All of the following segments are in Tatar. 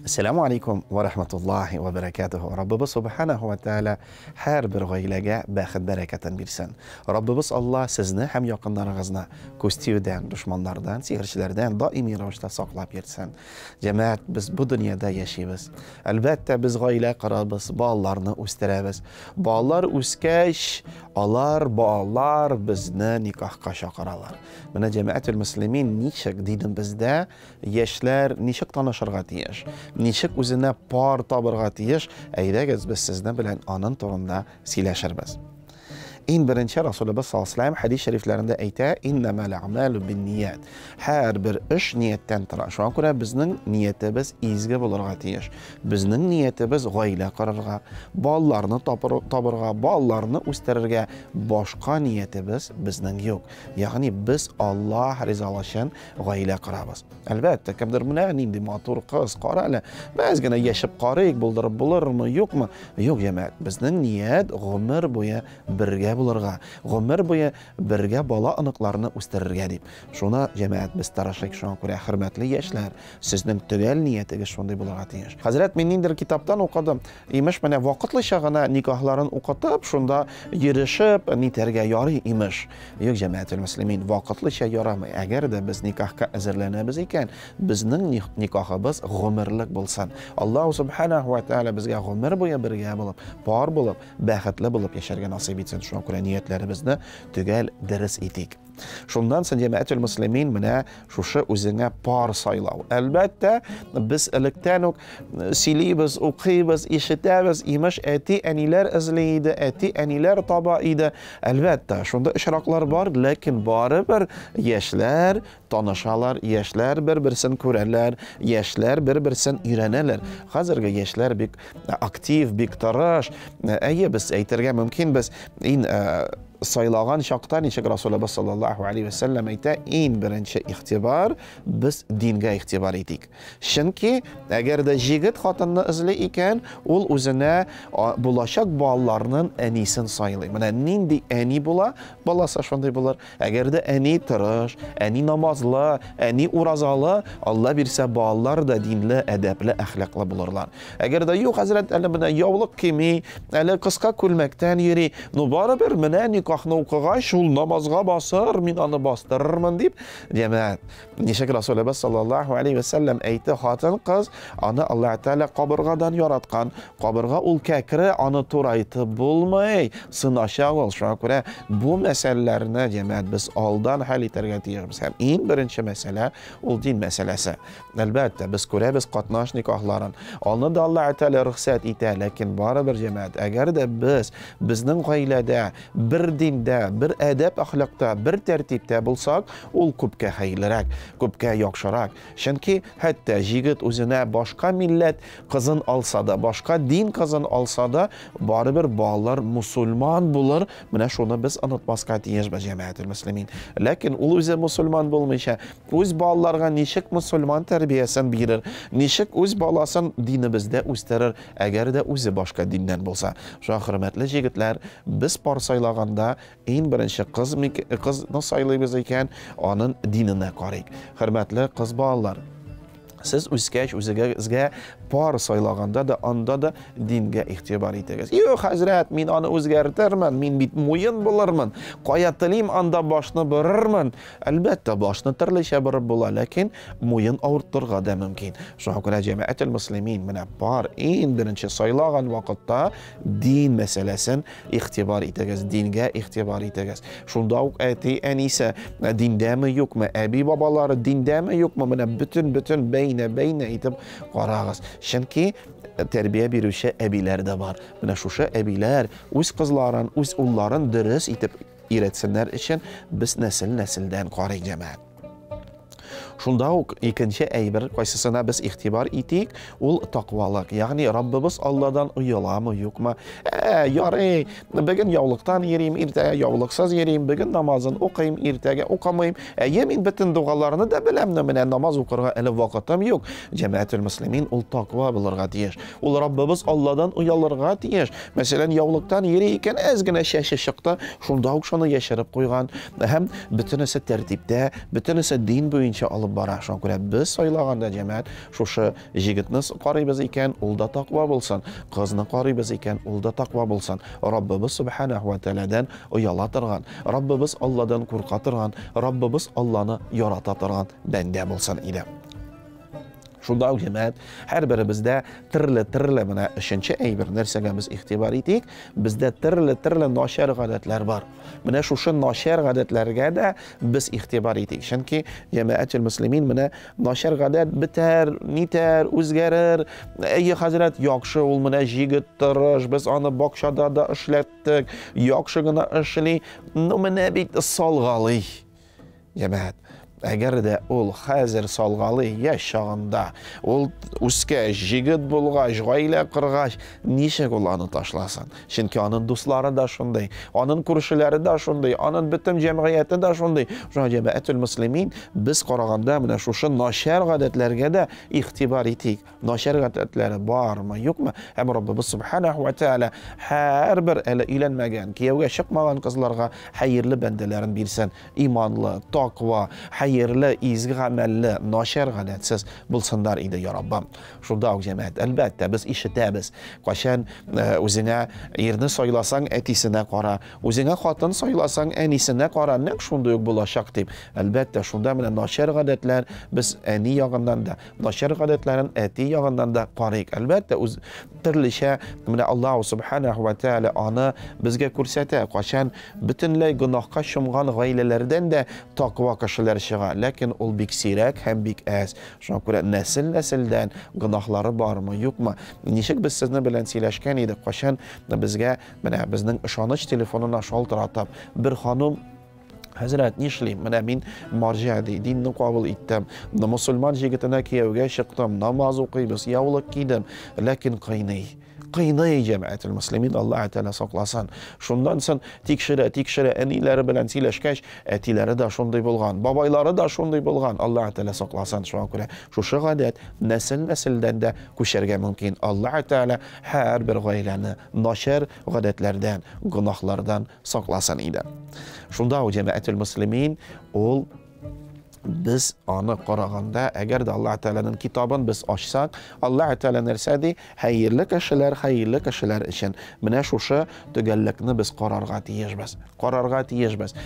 Әссәламү алейкум вә рахматуллаһи вә бәрәкәтүһү. Раббыбыз Субханаһу вә Тәгалә һәрбер гаиләгә бәхет бәрәкәтен бирсен. Раббыбыз Алла сезне һәм якыннарыгызны күз тиюдән, дошманнардан, сихерчеләрдән даими рәвештә саклап йөртсен. Җәмәгать, без бу дөньяда яшибез. Әлбәттә, без гаилә корабыз, балаларны үстерәбез. Балалар үскәч, алар, балалар безне никахка чакыралар. Менә җәмәгател мөслимин ничек динебездә яшьләр ничек танышырга тиеш, ничек үзенә пар табырга тиеш, әйдәгез без сезнең белән анын турында сөйләшербез. Иң беренче Расулыбыз саллаллаһу алейһи хәдис шәрифләрендә әйтә, иннәмәл әгъмалу бинният. Һәрбер эш нияттән тора. Шуңа күрә безнең ниятебез изге булырга тиеш. Безнең ниятебез гаилә корырга, балаларны табырга, балаларны үстерергә, башка ниятебез безнең юк. Ягъни без Аллаһ ризалыгы гаилә корабыз. Әлбәттә, кемдер менә нинди матур кыз, кара әле, без генә яшәп карыйк, булдырып булырмы, юкмы? Юк, җәмәгать, безнең ният гомер буе бергә булырга, гомер буе бергә бала оныкларны үстерергә дип. Шуны, җәмәгать, без тырышыйк, шуңа күрә, хөрмәтле яшьләр, сезнең төгәл ниятегез шундый булырга тиеш. Хәзрәт, мин ниндидер китаптан укыдым, имеш, менә вакытлыча гына никахларын укытып, шунда йөрешеп, нитәргә ярый, имеш. Юк, җәмәгател мөслимин, вакытлыча ярамый. Әгәр дә без никахка әзерләнәбез икән, безнең никахыбыз гомерлек булсын. Аллаһу субханаһу ва тааля безгә гомер буе бергә булып, пар булып, бәхетле булып яшәргә насыйп итсен. Шуңа күрә ниятләребезне төгәл дөрес итик. Шуннан соң җәмәгател мөслимин менә шушы үзеңә пар сайлау. Әлбәттә, без электән үк сөйлибез, укыйбыз, ишетәбез, имеш, әти-әниләр эзли иде, әти-әниләр таба иде. Әлбәттә, шунда очраклар бар, ләкин барыбер яшьләр танышалар, яшьләр бер-берсен күрәләр, яшьләр бер-берсен өйрәнәләр. Хәзерге яшьләр бик актив, бик тырыш. Әйе, без әйтергә мөмкинбез, иң сайлаган чакта ничек Расулыбыз саллаллаһу алейһи ва сәлләм әйтә, иң беренче игътибар без дингә игътибар итик. Чөнки әгәр дә җегет хатынны эзли икән, ул үзенә булачак балаларның әнисен сайлый. Менә нинди әни була, баласы шундый булыр. Әгәр дә әни тырыш, әни намазлы, әни уразалы, Алла бирсә, балалар да динле, әдәпле, әхлаклы булырлар. Әгәр дә юк, хәзрәт, әле менә яулык кими, әле кыска күлмәктән йөри, ну барыбер менә никахны укыгач, ул намазга басыр, мин аны бастырырмын дип, җәмәгать, ничек Расулыбыз саллаллаһу алейһи ва сәлләм әйтте, хатын-кыз аны Аллаһ Тәгалә кабыргадан яраткан, кабырга ул кәкре, аны турайтып булмый, сыначак ул. Шуңа күрә бу мәсьәләләрне, җәмәгать, без алдан хәл итәргә тиешбез. Һәм иң беренче мәсьәлә ул дин мәсьәләсе. Әлбәттә, без күрәбез катнаш никахларын. Аны да Аллаһ Тәгалә рөхсәт итә, ләкин барыбер, җәмәгать, әгәр дә без безнең гаиләдә бер диндә, бер әдәп-әхлакта, бер тәртиптә булсак, ул күпкә хәерлерәк, күпкә яхшырак. Чөнки хәтта җегет үзенә башка милләт кызын алса да, башка дин кызын алса да, барыбер балалар мусульман булыр. Менә шуны без онытмаска тиешбез, җәмәгател мөслимин. Ләкин ул үзе мусульман булмыйча, үз балаларга ничек мусульман тәрбиясен бирер, ничек үз баласын динебездә үстерер, әгәр дә үзе башка диннән булса. Шуңа, хөрмәтле җегетләр, без пар сайлаганда иң беренче кыз кызны сайлыйбыз икән, аның диненә карыйк. Хөрмәтле кыз балалар, сез үскәч үзегезгә пар сайлаганда да анда да дингә игътибар итегез. Юк, хәзрәт, мин аны үзгәртермен, мин бит муен булырмын, кая телим, анда башны борырмын. Әлбәттә, башны төрлечә борып була, ләкин муен авырттырырга да мөмкин. Шуңа күрә җәмәгател мөслимин менә пар иң беренче сайлаган вакытта дин мәсьәләсен игътибар итегез, дингә игътибар итегез. Шунда ук әти әнисе диндәме юкмы, әби бабалары диндәме юкмы, менә бөтен-бөтен бәйнә-бәйнә итеп карагыз. Чөнки тәрбия бирүче әбиләр дә бар. Менә шушы әбиләр үз кызларын, үз улларын дөрес итеп өйрәтсеннәр өчен без нәсел-нәселдән карыйк, җәмәгать. Шунда ук икенче әйбер, кайсысына без игътибар итик, ул тақвалык. Ягъни Раббыбыз Алладан ояламы, юкмы? Ярый, бүген яулыктан йөрим, иртәгә яулыксыз йөрим, бүген намазын укыйм, иртәгә укымыйм. Әйе, мин бөтен догаларны да беләм, но менә намаз укырга әле вакытым юк. Җәмәгател мөслимин ул тақва булырга тиеш. Ул Раббыбыз Алладан оялырга тиеш. Мәсәлән, яулыктан йөри икән, әз генә чәче чыкты, шунда ук шуны яшереп куйган. Һәм бөтенесе тәртиптә, бөтенесе дин буенча буенча алып бара. Шуңа күрә без сайлаганда, җәмәгать, шушы җегетне карыйбыз икән, ул да таква булсын, кызны карыйбыз икән, ул да таква булсын. Раббыбыз Субханаһу ва Тәгаләдән ояла торган, Раббыбыз Алладан курка торган, Раббыбыз Алланы ярата торган бәндә булсын иде. Шунда ук, җәмәгать, һәрберебездә төрле-төрле, менә өченче әйбер, нәрсәгә без игътибар итик, бездә төрле-төрле начар гадәтләр бар. Менә шушы начар гадәтләргә дә без игътибар итик. Чөнки җәмәгател мөслимин, менә начар гадәт бетәр, нитәр, үзгәрер. Әйе, хәзрәт, яхшы ул, менә җигет тырыш, без аны бакчада да эшләттек, яхшы гына эшли, ну менә бит салгалый. Җәмәгать, әгәр дә ул хәзер салгалый яшь чагында, ул үскәч, җегет булгач, гаилә коргач, ничек ул аны ташласын? Чөнки аның дуслары да шундый, аның күршеләре дә шундый, аның бөтен җәмгыяте дә шундый. Шуңа җәмәгател мөслимин, без караганда менә шушы начар гадәтләргә дә игътибар итик. Начар гадәтләре бармы, юкмы? Һәм Раббыбыз Субханаһу ва Тааля һәрбер әле өйләнмәгән, кияүгә чыкмаган кызларга хәерле бәндәләрен бирсен. Иманлы, таква, хәерле, изге гамәлле, начар гадәтсез булсыннар иде, я Раббым. Шунда ук, җәмәгать, әлбәттә, без ишетәбез. Кайчан үзеңә ирне сайласаң, әтисенә кара, үзеңә хатын сайласаң, әнисенә кара, нәкъ шундый ук булачак дип. Әлбәттә, шунда менә начар гадәтләр без әни ягыннан да, начар гадәтләрен әти ягыннан да карыйк. Әлбәттә, үз төрлечә менә Аллаһу субханаһу ва тааля аны безгә күрсәтә. Кайчан бөтенләй гөнаһка чумган гаиләләрдән дә таква кешеләр чыга, ләкин ул бик сирәк һәм бик әз. Шуңа күрә нәсел-нәселдән гөнаһлары бармы, юкмы? Ничек без сезне белән сөйләшкән идек, кайчан безгә менә безнең ышаныч телефонына шалтыратып, бер ханым: «Хәзрәт, нишлим? Менә мин марҗа, ди, динне кабул иттем. Мусульман җегетенә кияүгә чыктым, намаз укыйбыз, яулык кидем, ләкин кыйный. Кыйный, җәмәгател мөслимин, Аллаһ Тәгалә сакласын». Шуннан соң тикшерә, тикшерә, әниләре белән сөйләшкәч, әтиләре дә шундый булган, бабайлары да шундый булган, Аллаһ Тәгалә сакласын. Шуңа күрә шушы гадәт нәсел-нәселдән дә күчәргә мөмкин. Аллаһ Тәгалә һәрбер гаиләне начар гадәтләрдән, гөнаһлардан сакласын иде. Шунда ук, җәмәгател мөслимин, ул без аны караганда, әгәр дә Аллаһ Тәгаләнең китабын без ачсак, Аллаһ Тәгалә нәрсә ди? Хәерле кешеләр, хәерле кешеләр өчен. Менә шушы төгәллекне без карарга тиешбез. Карарга тиешбез.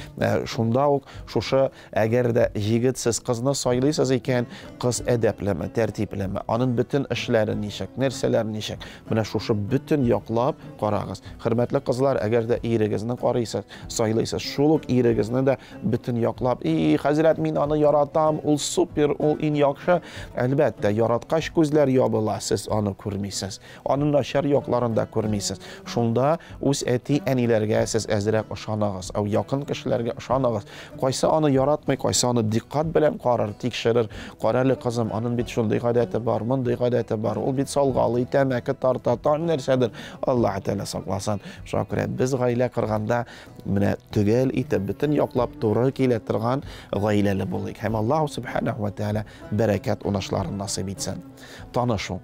Шунда ук шушы, әгәр дә җегет сез кызны сайлыйсыз икән, кыз әдәплеме, тәртиплеме, аның бөтен эшләре ничек, нәрсәләр ничек? Менә шушы бөтен яклап карагыз. Хөрмәтле кызлар, әгәр дә ирегезне карыйсыз, сайлыйсыз, шул ук ирегезне дә бөтен яклап, и, хәзрәт, мин аны яратам, ул супер, ул иң яхшы. Әлбәттә, яраткач күзләр ябыла, сез аны күрмисез. Аның начар якларын да күрмисез. Шунда үз әти-әниләргә сез әзрәк ышаныгыз, ау якын кешеләргә ышаныгыз. Кайсы аны яратмый, кайсы аны диккать белән карар, тикшерер. Кара әле, кызым, аның бит шундый гадәте бар, мондый гадәте бар. Ул бит салгалый, тәмәке тарта, тагын нәрсәдер. Аллаһ Тәгалә сакласын. Шуңа күрә без гаилә корганда менә төгәл итеп, бөтен яклап туры килә торган гаиләле булыйк. Һәм Аллаһ Субханаһу ва Тәгалә бәрәкәт уңышларын насыйп итсен. Танышу.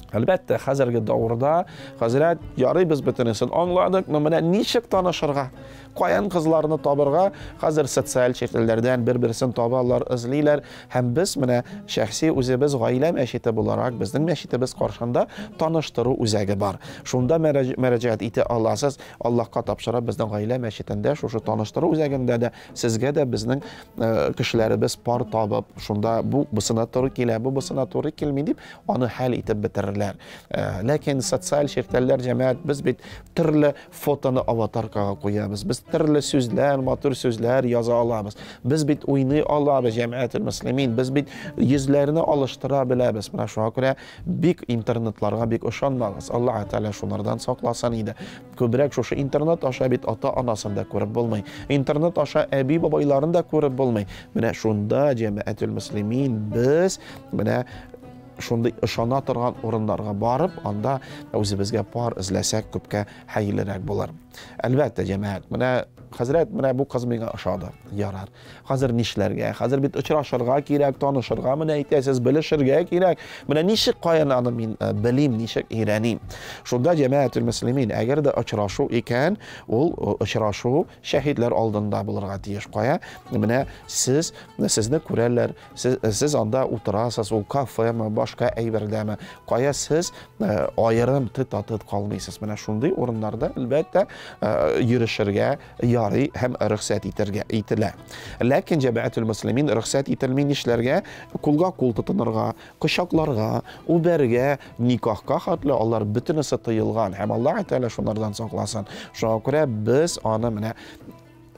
Әлбәттә, хәзерге дәвердә, хәзрәт, ярый, без бөтенесен аңладык, но менә ничек танышырга? Каян кызларны табырга? Хәзер социаль челтәрләрдән бер-берсен табалар, эзлиләр. Һәм без менә шәхси үзебез гаилә мәчете буларак, безнең мәчетебез каршында таныштыру үзәге бар. Шунда мөрәҗәгать итә аласыз. Аллаһка тапшырып, безнең гаилә мәчетендә, шушы таныштыру үзәгендә дә сезгә дә безнең кешеләребез пар табып, шунда бу бусына туры килә, бу бусына туры килми дип, аны хәл итеп бетерерләр. Ләкин социаль челтәрләр, җәмәгать, без бит төрле фотоны аватаркага куябыз, без төрле сүзләр, матур сүзләр яза алабыз, без бит уйный алабыз, җәмәгател мөслимин, без бит йөзләрне алыштыра беләбез. Менә шуңа күрә бик интернетларга бик ышанмагыз. Аллаһ Тәгалә шунардан сакласын иде. Күбрәк шушы интернет аша бит ата-анасын да күреп булмый. Интернет аша әби-бабайларын да күреп булмый. Менә шунда, җәмәгател мөслимин, без менә шундый ышана торган урыннарга барып, анда үзебезгә пар эзләсәк, күпкә хәерлерәк булыр. Әлбәттә, җәмәгать, менә хәзрәт, менә бу кыз миңа ошады. Ярар. Хәзер нишләргә? Хәзер бит очрашырга кирәк, танышырга, менә әйтәсез, белешергә кирәк. Менә ничек каян аны мин белим, ничек өйрәним? Шунда җәмәгател мөслимин, әгәр дә очрашу икән, ул очрашу шәһидләр алдында булырга тиеш. Кая? Менә сез, сезне күрәләр, сез анда утырасыз, ул кафемы, башка әйбердәме? Кая сез аерым тет-а-тет калмыйсыз. Менә шундый урыннарда, әлбәттә, йөрешергә ярый һәм рөхсәт итәргә ителә. Ләкин җәмәгател мөслимин рөхсәт ителми нишләргә? Кулга кул тотынырга, кочакларга, үбәргә, никахка хәтле алар бөтенесе тыелган һәм Аллаһ Тәгалә шунардан сакласын. Шуңа күрә без аны менә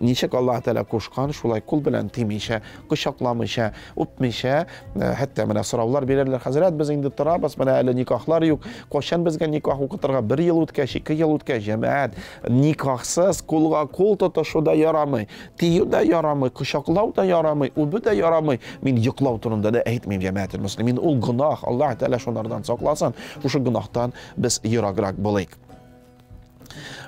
ничек Аллаһ Тәгалә кушкан, шулай кул белән тимичә, кочакламыйча, үпмичә, хәтта менә сораулар бирәләр, хәзрәт, без инде торабыз, менә әле никахлар юк, кайчан безгә никах укытырга? 1 ел үткәч, 2 ел үткәч, җәмәгать, никахсыз кулга кул тотышу да ярамый, тию дә ярамый, кочаклау да ярамый, үбү дә ярамый. Мин йоклау турында да әйтмим, җәмәгать мөслимин, ул гөнаһ, Аллаһ Тәгалә шунардан сакласын, шушы гөнаһтан без ераграк булыйк.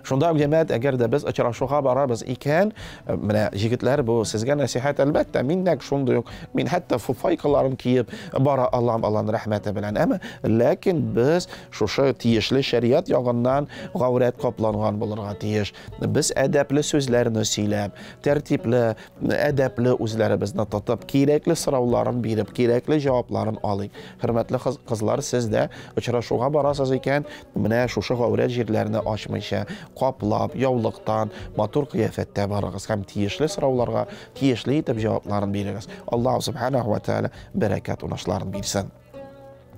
Шунда ук, җәмәгать, әгәр дә без очрашуга барабыз икән, менә җегетләр, бу сезгә нәсихәт, әлбәттә, мин нәкъ шундый ук, мин хәтта фуфайкаларын киеп бара алам Аллаһның рәхмәте белән. Әмма ләкин без шушы тиешле шәриат ягыннан гаурәт капланган булырга тиеш. Без әдәпле сүзләрне сөйләп, тәртипле, әдәпле үзләребезне тотып, кирәкле сорауларын биреп, кирәкле җавапларын алыйк. Хөрмәтле кызлар, сез дә очрашуга барасыз икән, менә шушы гаурәт җирләрне ачмыйча, каплап, яулыктан, матур кыяфәттә барыгыз һәм тиешле сорауларга тиешле итеп җавапларын бирегез. Аллаһ субханаһу ва тааля бәрәкәт уңышларын бирсен.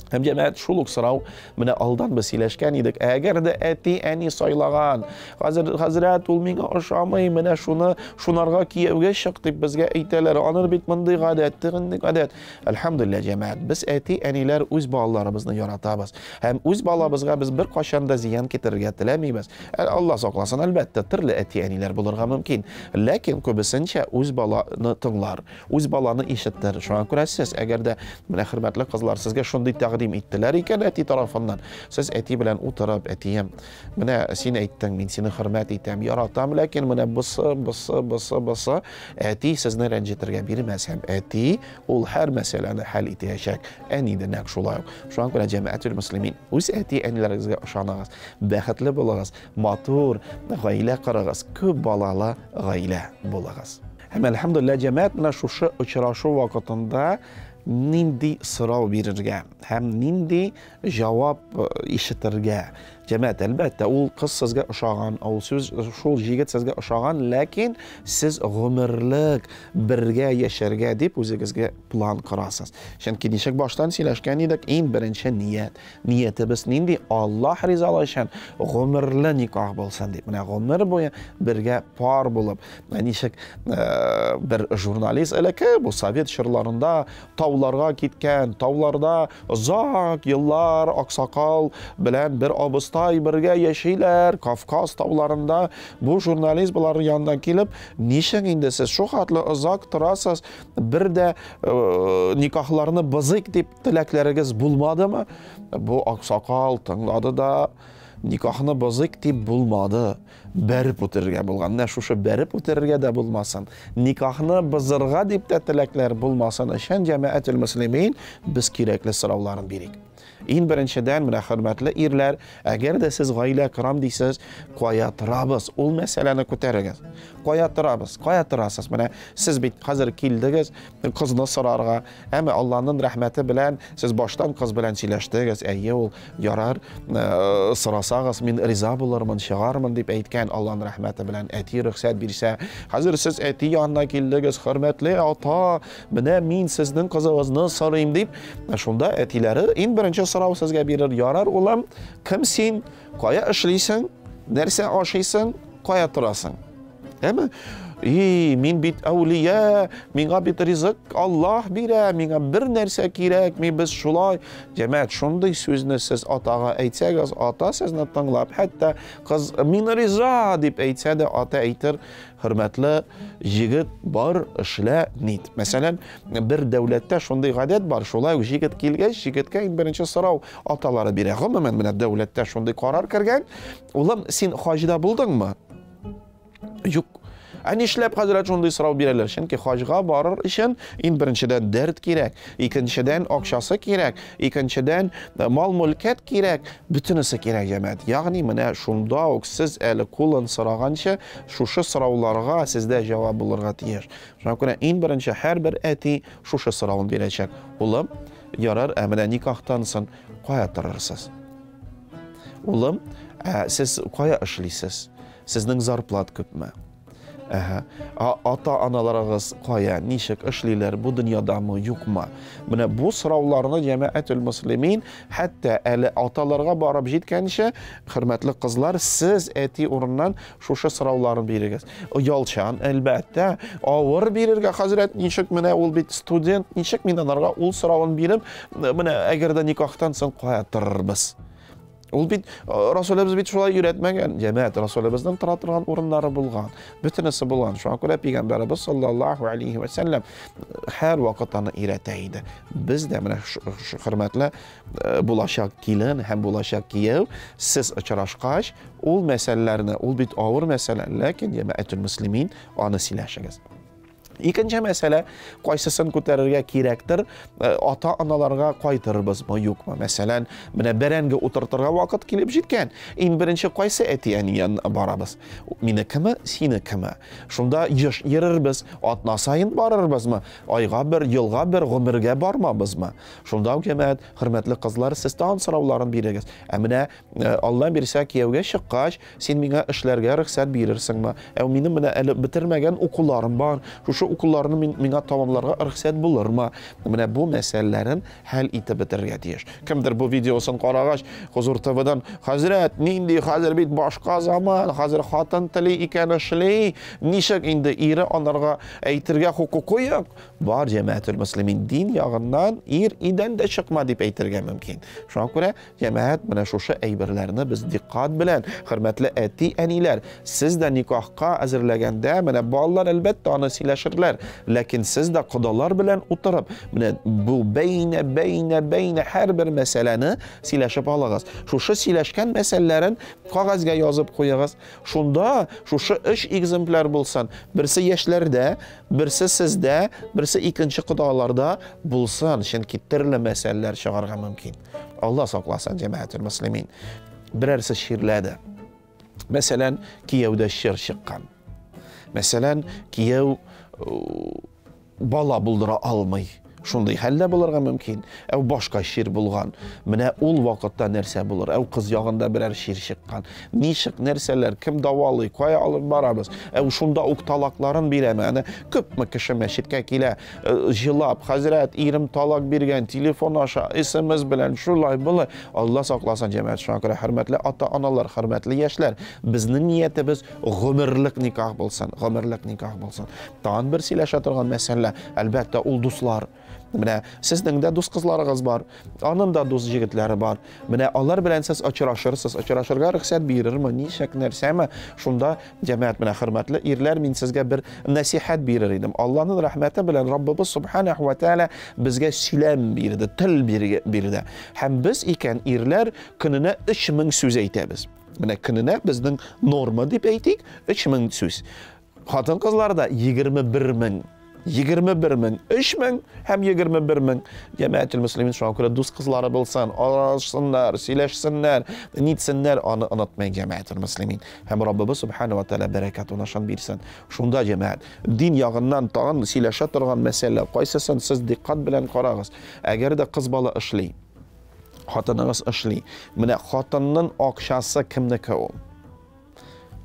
Һәм җәмәгать, шул ук сорау, менә алдан без сөйләшкән идек. Әгәр дә әти-әни сайлаган, хәзер хәзрәт, ул миңа ошамый, менә шуны шунарга кияүгә чык дип безгә әйтәләр. Аның бит мондый гадәт, тегендәй гадәт. Әлхәмдүлилләһ, җәмәгать, без әти-әниләр үз балаларыбызны яратабыз. Һәм үз балабызга без бер кашан да зыян китерергә теләмибез. Алла сакласын, әлбәттә, төрле әти-әниләр булырга мөмкин. Ләкин күбесенчә үз баланы тыңлар, үз баланы ишетер. Шуңа күрә сез, әгәр дә менә хөрмәтле кызлар, сезгә шундый тәкъдим иттеләр икән әти тарафыннан, сез әти белән утырып, әтием, менә син әйттең, мин сине хөрмәт итәм, яратам, ләкин менә бусы, бусы, бусы, бусы, әти сезне рәнҗетергә бирмәс һәм әти ул һәр мәсьәләне хәл итәчәк. Әни дә нәкъ шулай ук. Шуңа күрә җәмәгател мөслимин, үз әти-әниләрегезгә ышаныгыз, бәхетле булыгыз, матур гаилә корыгыз, күп балалы гаилә булыгыз. Һәм әлхәмдүлилләһ, җәмәгать, менә шушы очрашу вакытында нинди сорау бирергә һәм нинди җавап ишетергә. Җәмәгать, әлбәттә, ул кыз сезгә ошаган, ул сүз, шул җегет сезгә ошаган, ләкин сез гомерлек бергә яшәргә дип үзегезгә план корасыз. Чөнки ничек баштан сөйләшкән идек, иң беренче ният. Ниятебез нинди? Аллаһ ризалыгы өчен гомерле никах булсын дип. Менә гомер буе бергә пар булып, ничек бер журналист элекке бу совет чорларында тауларга киткән, тауларда озак еллар аксакал белән бер абыстай бергә яшиләр, Кавказ тауларында. Бу журналист булар янына килеп, ничек инде сез шул хәтле озак торасыз, бер дә никахларны бозыйк дип теләкләрегез булмадымы? Бу аксакал тыңлады да, никахны бозыйк дип булмады, бәреп үтерергә булган. Менә шушы бәреп үтерергә дә булмасын, никахны бозырга дип тә теләкләр булмасын өчен җәмәгател мөслимин без кирәкле сорауларын бирик. Иң беренчедән, менә хөрмәтле ирләр, әгәр дә сез гаилә корам дисез, кая торабыз? Ул мәсьәләне күтәрегез. Кая торабыз? Кая торасыз? Менә сез бит хәзер килдегез кызны сорарга, әмма Аллаһның рәхмәте белән сез баштан кыз белән сөйләштегез. Әйе, ул ярар, сорасагыз, мин риза булырмын, чыгармын дип әйткән. Аллаһның рәхмәте белән әти рөхсәт бирсә, хәзер сез әти янына килдегез, хөрмәтле ата, менә мин сезнең кызыгызны сорыйм дип, шунда әтиләре иң беренче сорау сезгә бирер. Ярар, улым, кем син? Кая эшлисең? Нәрсә ашыйсың? Кая торасың? Әме? И, мин бит әүлия, миңа бит ризык Аллаһ бирә, миңа бер нәрсә кирәкми, без шулай. Җәмәгать, шундый сүзне сез атага әйтсәгез, ата сезне тыңлап, хәтта кыз мин риза дип әйтсә дә, ата әйтер, хөрмәтле җегет, бар, эшлә, нит. Мәсәлән, бер дәүләттә шундый гадәт бар, шулай ук җегет килгәч, җегеткә иң беренче сорау аталары бирә. Гомумән, менә дәүләттә шундый карар кергән. Улым, син хаҗда булдыңмы? Юк. Ә нишләп хәзрәт шундый сорау бирәләр? Чөнки хаҗга барыр өчен иң беренчедән дәрт кирәк, икенчедән акчасы кирәк, икенчедән мал-мөлкәт кирәк, бөтенесе кирәк, җәмәгать. Ягъни менә шунда ук сез әле кулын сораганчы, шушы сорауларга сездә җавап булырга тиеш. Шуңа күрә иң беренче һәрбер әти шушы соравын бирәчәк. Улым, ярар, ә менә никахтан соң кая торырсыз? Улым, ә сез кая эшлисез? Сезнең зарплат күпме? Әһә. А ата-аналарыгыз кая, ничек эшлиләр, бу дөньядамы, юкмы? Менә бу сорауларны җәмәгатүл муслимин, хәтта әле аталарга барып җиткәнче, хөрмәтле кызлар, сез әти урыннан шушы сорауларны бирегез. Оялчан, әлбәттә, авыр бирергә, хәзрәт, ничек менә ул бит студент, ничек мин анарга ул соравын биреп, менә әгәр дә никахтан соң кая торырбыз? Ул бит Расулебез бит шулай өйрәтмәгән. Җәмәгать, Расулебезнең тора торган урыннары булган. Бөтенесе булган. Шуңа күрә пәйгамбәребез саллаллаһу алейхи ва сәлләм һәр вакыт аны өйрәтә иде. Без дә менә хөрмәтле булачак килен һәм булачак кияү, сез очрашкач, ул мәсьәләләрне, ул бит авыр мәсьәлә, ләкин җәмәгатүл муслимин аны сөйләшегез. Икенче мәсьәлә, кайсысын күтәрергә кирәктер, ата-аналарга кайтырбызмы, юкмы? Мәсәлән, менә бәрәңге утыртырга вакыт килеп җиткән. Иң беренче кайсы әти-әни янына барабыз? Минекеме, синекеме? Шунда еш йөрербез, атна саен барырбызмы? Айга бер, елга бер, гомергә бармабызмы? Шунда ук, җәмәгать, хөрмәтле кызлар, сез тагын сорауларын бирегез. Ә менә Алла бирсә, кияүгә чыккач, син миңа эшләргә рөхсәт бирерсеңме? Ә минем менә әле бетермәгән укуларым бар. Шушы укуларны мин, миңа тәмамларга рөхсәт булырмы? Менә бу мәсьәләләрен хәл итеп бетерергә тиеш. Кемдер бу видеосын карагач, Хузур ТВдан, хәзрәт, нинди хәзер бит башка заман, хәзер хатын тели икән эшли, ничек инде ире анарга әйтергә хокукы юк? Бар, җәмәгател мөслимин, дин ягыннан ир идән дә чыкма дип әйтергә мөмкин. Шуңа күрә Җәмәгать, менә шушы әйберләрне без диккать белән, хөрмәтле әти-әниләр, сез дә никахка әзерләгәндә, менә балалар әлбәттә аны сөйләшерләр, ләкин сез дә кодалар белән утырып, менә бу бәйнә, бәйнә, бәйнә һәрбер мәсьәләне сөйләшеп алыгыз. Шушы сөйләшкән мәсьәләләрен кәгазьгә язып куегыз. Шунда шушы өч экземпляр булсын. Берсе яшьләрдә, берсе сездә, берсе икенче кодаларда булсын, чөнки төрле мәсьәләләр чыгарга мөмкин. Алла сакласын, җәмәгател мөслимин. Берәрсе чирләде. Мәсәлән, кияүдә чир чыккан. Мәсәлән, кияү бала булдыра алмый. Шундый хәлдә булырга мөмкин. Әү башка чир булган. Менә ул вакытта нәрсә булыр? Әү кыз ягында берәр чир чыккан. Ничек, нәрсәләр, кем дәвалый, кая алып барабыз? Әү шунда ук талакларын бирәме? Әнә күпме кеше мәчеткә килә, җылап, хәзрәт, ирем талак биргән, телефон аша, СМС белән, шулай, болай. Алла сакласын, җәмәгать, шуңа күрә хөрмәтле ата-аналар, хөрмәтле яшьләр, безнең ниятебез гомерлек никах булсын, гомерлек никах булсын. Тагын бер сөйләшә торган мәсьәлә, әлбәттә, ул дуслар. Менә сезнең дә дус кызларыгыз бар, аның да дус җегетләре бар. Менә алар белән сез очрашырсыз, очрашырга рөхсәт бирерме, ничек, нәрсәме? Шунда Җәмәгать, менә хөрмәтле ирләр, мин сезгә бер нәсихәт бирер идем. Аллаһның рәхмәте белән Раббыбыз субханаху ва тааля безгә сөйләм бирде, тел бирде. Һәм без икән ирләр көненә 3000 сүз әйтәбез. Менә көненә безнең норма дип әйтик, 3000 сүз. Хатын-кызларда 21000. 21 мең, 3 мең һәм 21 мең. Җәмәгател мөслимин, шуңа күрә дус кызлары булсын, аралашсыннар, сөйләшсеннәр, нитсеннәр, аны онытмыйк, җәмәгател мөслимин. Һәм Раббыбыз субхана ва тааля бәрәкәт унашын бирсен. Шунда җәмәгать, дин ягыннан тагын сөйләшә торган мәсьәлә, кайсысын сез диккать белән карагыз. Әгәр дә кыз бала эшли, хатыныгыз эшли, менә хатынның акчасы кемнеке ул?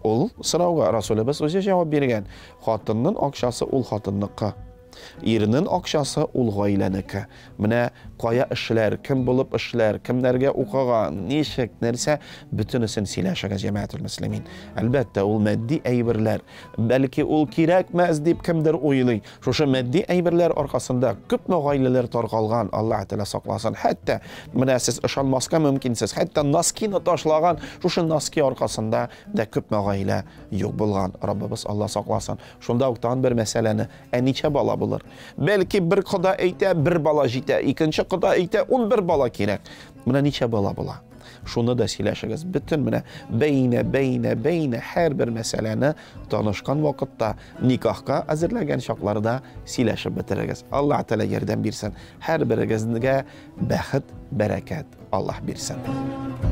Ул сорауга Расулыбыз үзе җавап биргән. Хатынның акчасы ул хатынныкы. Ирнең акчасы ул гаиләнеке. Менә кая эшләр, кем булып эшләр, кемнәргә укыган, ничек, нәрсә, бөтенесен сөйләшегез, җәмәгател мөслимин. Әлбәттә, ул матди әйберләр. Бәлки ул кирәкмәс дип кемдер уйлый. Шушы матди әйберләр аркасында күпме гаиләләр таркалган, Аллаһ Тәгалә сакласын. Хәтта менә сез ышанмаска мөмкинсез, хәтта носкины ташлаган, шушы носки аркасында да күпме гаилә юк булган. Раббыбыз Аллаһ сакласын. Шунда ук тагын бер мәсьәләне, ә ничә бала булыр? Бәлки бер кода әйтә, бер бала җитә, икенче кода әйтә, 11 бала кирәк. Менә ничә бала була? Шуны да сөйләшегез. Бөтен менә бәйнә, бәйнә, бәйнә һәрбер мәсьәләне танышкан вакытта, никахка әзерләгән чакларда сөйләшеп бетерегез. Аллаһ Тәгалә ярдәм бирсен. Һәрберегезгә бәхет, бәрәкәт Аллаһ бирсен.